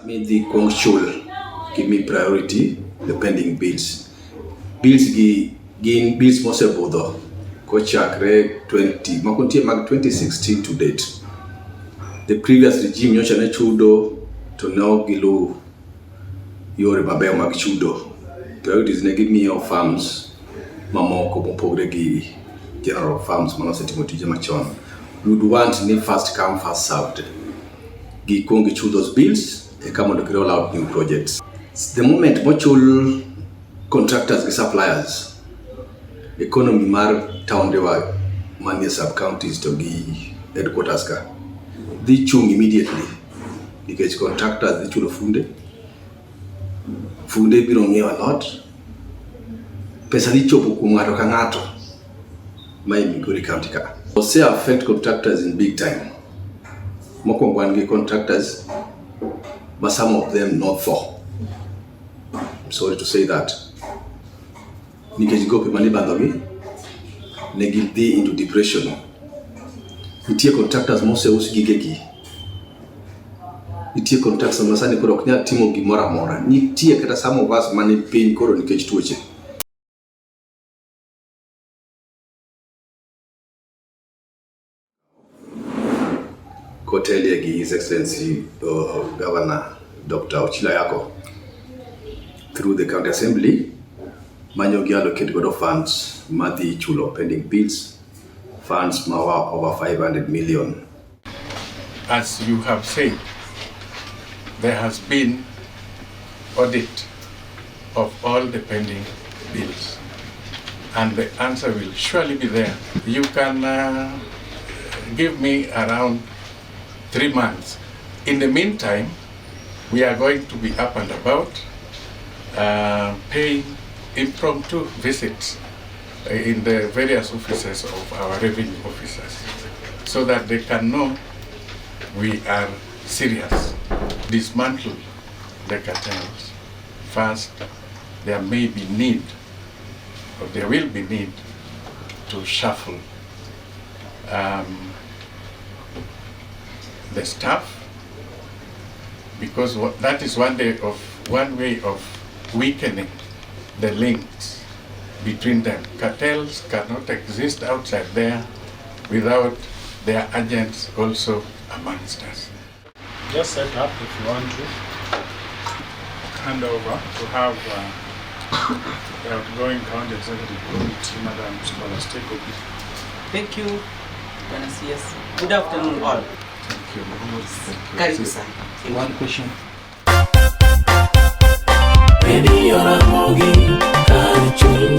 Mean the ochul give me priority the pending bills. Bills gain bills mose bodho ko chakre 2016 to date. The previous regime nyocha ne chudo to now gilu yore mabeyo mag chudo. Priorities ne give me your farms mamoko mopogre gi general farms manosetimo tije machon. We would want ni first come first served. Gikongi chudo those bills e kama ndo roll out new projects. The moment mochul contractors and suppliers, economy mar town dewa many sub counties to gi headquarters ka the chung immediately because contractors the chulo funde biro ng'iewo lot pesa ni chopo kuom ng'ato ka ng'ato mai Migori County ka ose affect contractors in big time. Mokwongo wan gi contractors but some of them not for. I'm sorry to say that. Nikech gope mani bandogi ne gidhi into depression. Nitie contractors mose us gigegi. Nitie contractors masani koro ok nyal timo gimoro amora. Nitie kata some of us mani piny koro nikech tuoche. Kotelie gi His Excellency Governor Dr. Ochako through the County Assembly, manyogi allocate godo funds madhi chulo pending bills, funds mawa over 500 million. As you have said, there has been audit of all the pending bills, and the answer will surely be there. You can give me around 3 months. In the meantime, we are going to be up and about, paying impromptu visits in the various offices of our revenue officers so that they can know we are serious. Dismantle the cartels. First, there may be need, or there will be need, to shuffle the staff, because that is one way of weakening the links between them. Cartels cannot exist outside there without their agents also amongst us. Just set up if you want to hand over to have the outgoing county executive committee, Madam Scholar, take over. Thank you, CS. Good afternoon, all. Thank you. Karibu sana. One question. Baby, you're a mogi, can't you